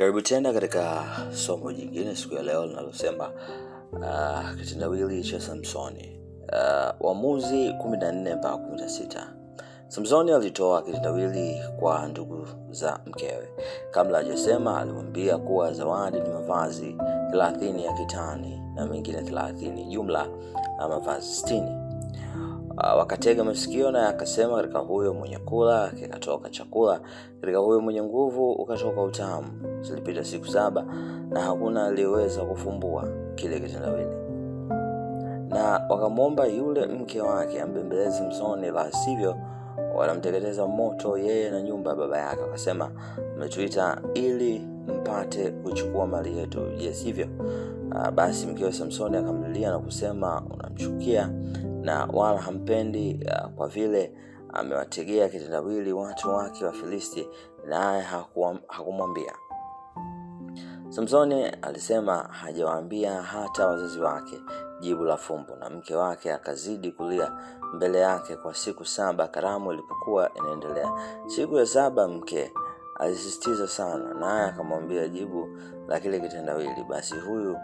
Karibu tena katika somo jingine siku ya leo linalosema kitendawili cha Samsoni. Waamuzi 14 mpaka 16. Samsoni alitoa kitendawili kwa ndugu za mkewe. Kabla hajasema, alimwambia kuwa zawadi ni mavazi 30 ya kitani na mengine 30, jumla mavazi 60. Wakatega masikio, na akasema, katika huyo mwenye kula kikatoka chakula, katika huyo mwenye nguvu ukatoka utamu. Zilipita siku 7 na hakuna aliyeweza kufumbua kile kitendawili. Na wakamwomba yule mke wake ambembeleze Samsoni, la sivyo wanamteketeza moto yeye na nyumba ya baba yake. Wakasema, mmetuita ili mpate kuchukua mali yetu, je sivyo? Basi mkewe Samsoni akamlilia na kusema, unamchukia na wala hampendi, kwa vile amewategea kitendawili watu wake wa Filisti, naye hakumwambia. Samsoni alisema hajawaambia hata wazazi wake jibu la fumbo, na mke wake akazidi kulia mbele yake kwa siku 7 karamu ilipokuwa inaendelea. Siku ya 7 mke alisisitiza sana, naye akamwambia jibu la kile kitendawili. Basi huyu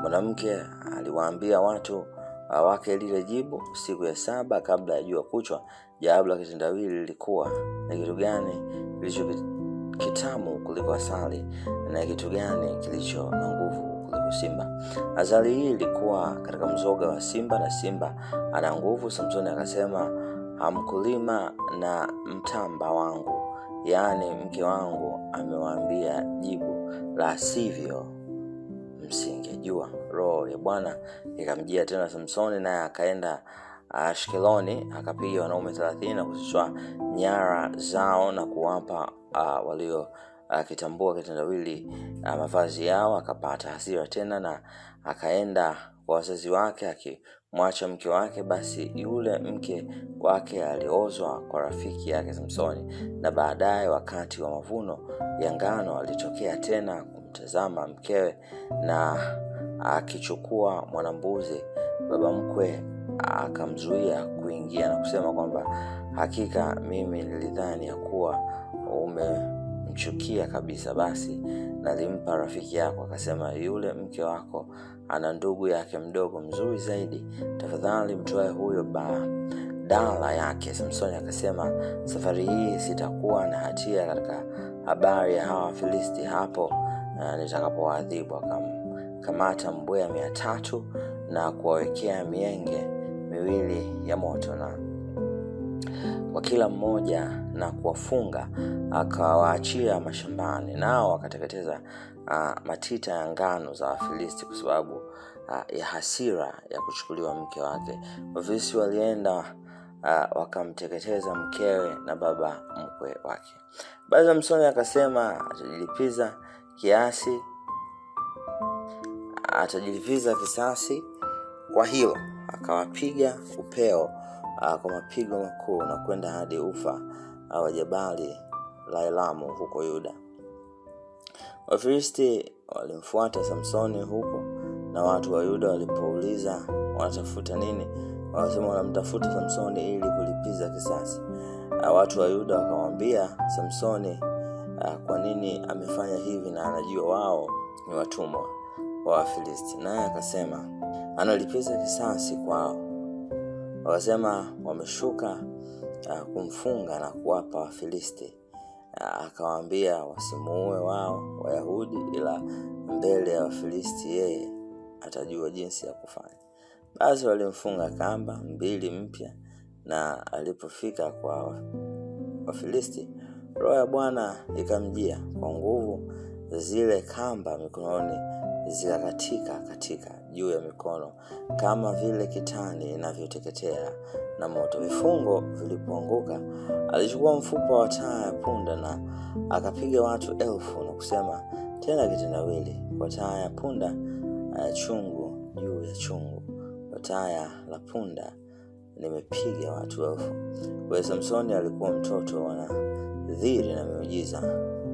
mwanamke aliwaambia watu wake lile jibu. Siku ya 7 kabla ya jua kuchwa, jawabu la kitendawili lilikuwa ni kitu gani kilicho kitamu kuliko asali, na kitu gani kilicho na nguvu kuliko simba? Asali hii ilikuwa katika mzoga wa simba, na simba ana nguvu. Samsoni akasema, hamkulima na mtamba wangu, yaani mke wangu amewaambia jibu, la sivyo msingejua. Roho ya Bwana ikamjia tena Samsoni, naye akaenda Ashkeloni, akapiga wanaume 30 na kuzitoa nyara zao na kuwapa walio kitambua kitendawili mavazi yao. Akapata hasira tena na akaenda kwa wazazi wake akimwacha mke wake. Basi yule mke wake aliozwa kwa rafiki yake Samsoni, na baadaye wakati wa mavuno ya ngano alitokea tena kumtazama mkewe, na akichukua mwanambuzi baba mkwe akamzuia kuingia na kusema kwamba hakika mimi nilidhani ya kuwa umemchukia kabisa, basi nalimpa rafiki yako. Akasema, yule mke wako ana ndugu yake mdogo mzuri zaidi, tafadhali mtoe huyo badala yake. Samsoni akasema, safari hii sitakuwa na hatia katika habari ya hawa Filisti hapo nitakapowaadhibu. Akamkamata mbweha 300 na kuwawekea mienge miwili ya moto na kwa kila mmoja na kuwafunga, akawaachia mashambani, nao wakateketeza matita ya ngano za Wafilisti kwa sababu ya hasira ya kuchukuliwa mke wake. Wafilisti walienda wakamteketeza mkewe na baba mkwe wake. Basi Samsoni akasema atajilipiza kisasi kwa hilo. Akawapiga upeo kwa mapigo makuu na kwenda hadi ufa wa jabali la Elamu huko Yuda. Wafilisti walimfuata Samsoni huko, na watu wa Yuda walipouliza wanatafuta nini, wakasema wanamtafuta Samsoni ili kulipiza kisasi. Watu wa Yuda wakamwambia Samsoni kwa nini amefanya hivi, na anajua wao ni watumwa wa Wafilisti. Naye akasema analipiza kisasi kwao. Wakasema wameshuka kumfunga na kuwapa Wafilisti. Akawaambia wasimuue wao Wayahudi, ila mbele ya Wafilisti yeye atajua jinsi ya kufanya. Basi walimfunga kamba 2 mpya, na alipofika kwa Wafilisti, Roho ya Bwana ikamjia kwa nguvu, zile kamba mikononi zikakatika katika juu ya mikono kama vile kitani inavyoteketea na moto. Vifungo vilipoanguka, alichukua mfupa wa taa ya punda na akapiga watu 1000 na kusema tena kitendawili, kwa taa ya punda chungu juu ya chungu, kwa taa la punda nimepiga watu 1000. Kwa Samsoni alikuwa mtoto wa nadhiri na miujiza,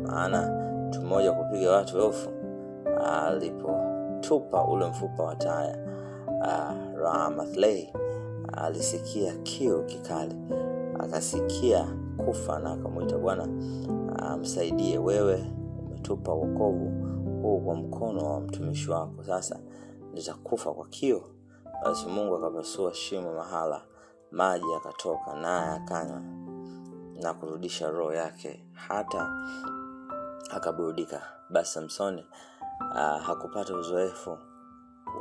maana mtu mmoja kupiga watu 1000. Alipotupa ule mfupa wa taya Ramathlei, alisikia kiu kikali, akasikia kufa na akamuita Bwana amsaidie. Wewe umetupa wokovu huu kwa mkono wa mtumishi wako. Sasa nitakufa kwa kiu. Basi Mungu akapasua shimo mahala maji yakatoka, naye akanywa na kurudisha roho yake hata akaburudika. Basi Samsoni hakupata uzoefu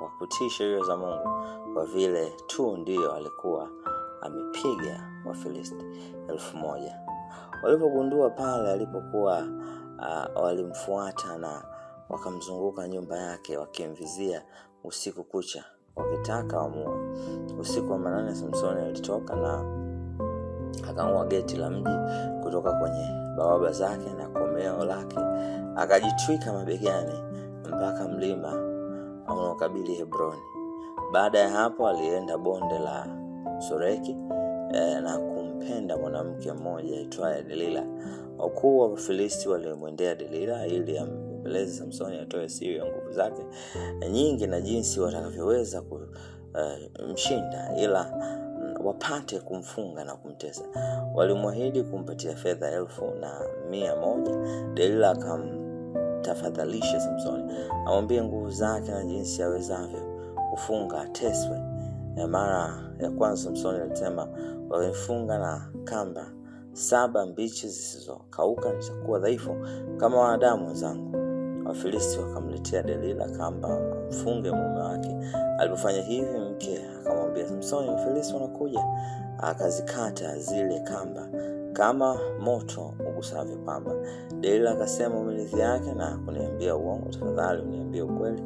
wa kutii sheria za Mungu kwa vile tu ndiyo alikuwa amepiga Wafilisti 1000. Walipogundua pale alipokuwa, walimfuata na wakamzunguka nyumba yake wakimvizia usiku kucha wakitaka wamue. Usiku wa manane Samsoni alitoka na akang'oa geti la mji kutoka kwenye bawaba zake na komeo lake, akajitwika mabegani mpaka mlima unaokabili Hebroni. Baada ya hapo alienda bonde la Soreki na kumpenda mwanamke mmoja aitwaye Delila. Wakuu wa Wafilisti walimwendea Delila ili ampeleze Samsoni atoe siri ya nguvu zake nyingi na jinsi watakavyoweza kumshinda, ila wapate kumfunga na kumtesa. Walimwahidi kumpatia fedha 1,100. Delila akamtafadhalisha Samsoni amwambie nguvu zake na jinsi awezavyo kufunga ateswe. Ya mara ya kwanza Samsoni alisema, wamenifunga na kamba 7 mbichi zisizokauka, nitakuwa dhaifu kama wanadamu wenzangu. Wafilisti wakamletea Delila kamba amfunge mume wake. Alipofanya hivi, mke akamwambia Samsoni, Wafilisti wanakuja. Akazikata zile kamba kama moto ugusavyo pamba. Delila akasema, umenidhihaki na kuniambia uongo, tafadhali uniambie ukweli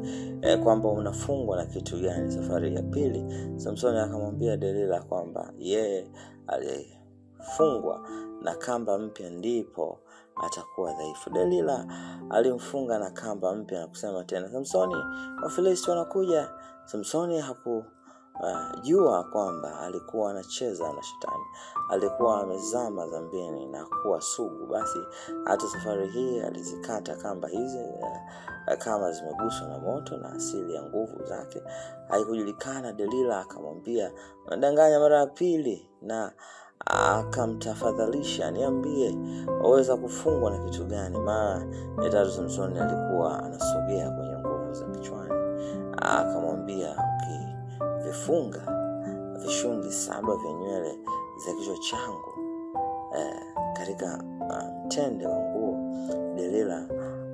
kwamba unafungwa na kitu gani. Safari ya pili Samsoni akamwambia Delila kwamba yeye alifungwa na kamba mpya ndipo atakuwa dhaifu. Delila alimfunga na kamba mpya na kusema tena, Samsoni, Wafilisti wanakuja. Samsoni hakujua kwamba alikuwa anacheza na shetani. Alikuwa amezama dhambini na kuwa sugu. Basi hata safari hii alizikata kamba hizi kama zimeguswa na moto, na asili ya nguvu zake haikujulikana. Delila akamwambia, unadanganya mara ya pili, na akamtafadhalisha, niambie waweza kufungwa na kitu gani. Mara ya tatu Samsoni alikuwa anasogea kwenye nguvu za kichwani. Akamwambia, ukivifunga vishungi 7 vya nywele za kichwa changu katika mtende wa nguo. Delila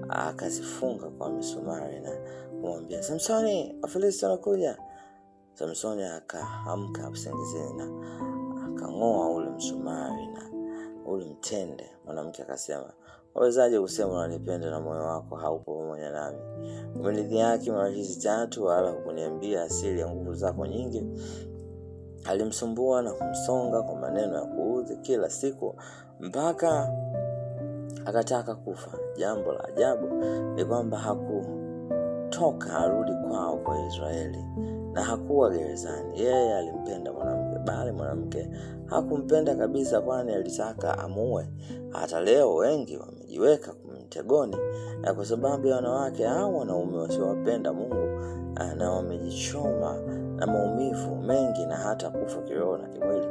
akazifunga kwa misumari na kumwambia, Samsoni, Wafilisti wanakuja. Samsoni akaamka usingizini na akang'oa ule msumari na ule mtende. Mwanamke akasema, wawezaje kusema unanipenda na moyo wako haupo pamoja nami? Umenidhihaki mara hizi 3, wala hukuniambia asili ya nguvu zako nyingi. Alimsumbua na kumsonga kwa maneno ya kuudhi kila siku mpaka akataka kufa. Jambo la ajabu ni kwamba hakutoka arudi kwao kwa Israeli na hakuwa gerezani. Yeye alimpenda mwanamke, bali mwanamke hakumpenda kabisa, kwani alitaka amuue. Hata leo wengi wamejiweka mtegoni kwa sababu ya wanawake au wanaume wasiowapenda Mungu, na wamejichoma na maumivu mengi na hata kufa kiroho na kimwili.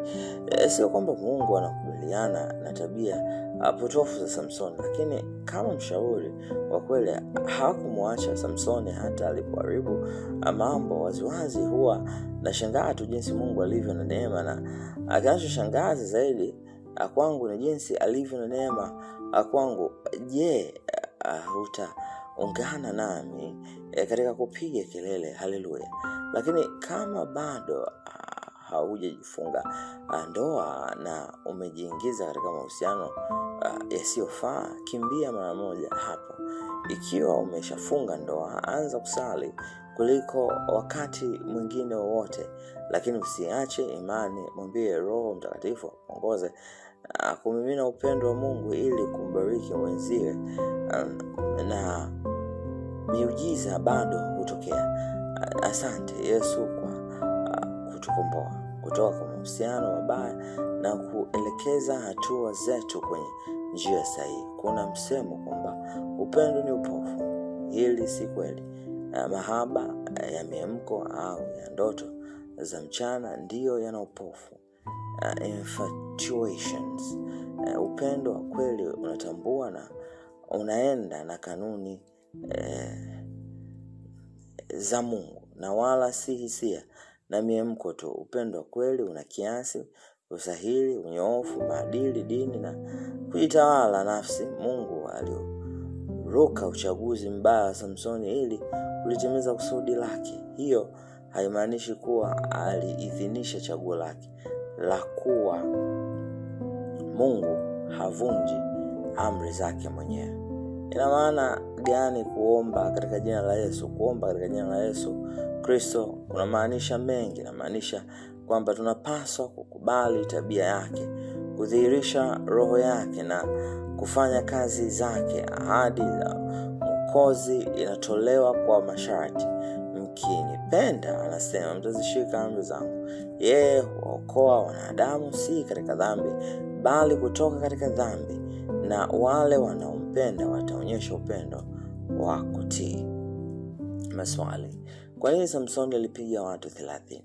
Sio kwamba Mungu anakubaliana na tabia potofu za Samsoni, lakini kama mshauri wa kweli hakumwacha Samsoni hata alipoharibu mambo waziwazi. Huwa nashangaa tu jinsi Mungu alivyo na neema, na kinachoshangaza zaidi kwangu ni jinsi alivyo na neema kwangu. Je, hutaungana nami katika kupiga kelele haleluya? Lakini kama bado haujajifunga ndoa na umejiingiza katika mahusiano yasiyofaa, kimbia mara moja hapo. Ikiwa umeshafunga ndoa, anza kusali kuliko wakati mwingine wowote, lakini usiache imani. Mwambie Roho Mtakatifu akuongoze kumimina upendo wa Mungu ili kumbariki mwenziwe, na miujiza bado hutokea. Asante Yesu kwa kutukomboa kutoka kwa mahusiano mabaya na kuelekeza hatua zetu kwenye njia sahihi. Kuna msemo kwamba upendo ni upofu. Hili si kweli. Mahaba ya miamko au ya ndoto za mchana ndiyo yana upofu. Infatuations. Upendo wa kweli unatambua na unaenda na kanuni za Mungu na wala si hisia na miemko tu. Upendo wa kweli una kiasi, usahili, unyoofu, maadili, dini na kujitawala nafsi. Mungu aliruka uchaguzi mbaya wa Samsoni ili kulitimiza kusudi lake. Hiyo haimaanishi kuwa aliidhinisha chaguo lake la kuwa Mungu havunji amri zake mwenyewe. Ina maana gani kuomba katika jina la Yesu? Kuomba katika jina la Yesu Kristo kunamaanisha mengi. Inamaanisha kwamba tunapaswa kukubali tabia yake, kudhihirisha roho yake na kufanya kazi zake. Ahadi za Mwokozi inatolewa kwa masharti. Mkinipenda, anasema, mtazishika amri zangu. Yeye huokoa wanadamu si katika dhambi, bali kutoka katika dhambi, na wale wanaompenda wataonyesha upendo wa kutii. Maswali: kwa nini Samsoni alipiga watu 30?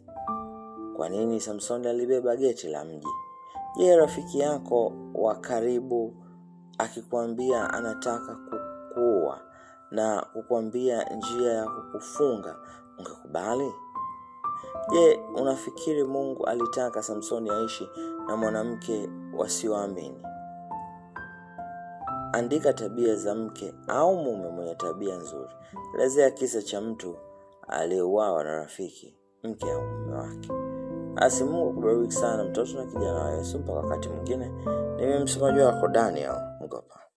Kwa nini Samsoni alibeba geti la mji? Je, rafiki yako wa karibu akikwambia anataka kukuua na kukwambia njia ya kukufunga, ungekubali? Je, unafikiri Mungu alitaka Samsoni aishi na mwanamke wasioamini? Andika tabia za mke au mume mwenye tabia nzuri. Elezea kisa cha mtu aliyeuawa na rafiki, mke au mume wake. Basi Mungu akubariki sana mtoto na kijana wa Yesu. Mpaka wakati mwingine, ni mimi msomaji wako Daniel.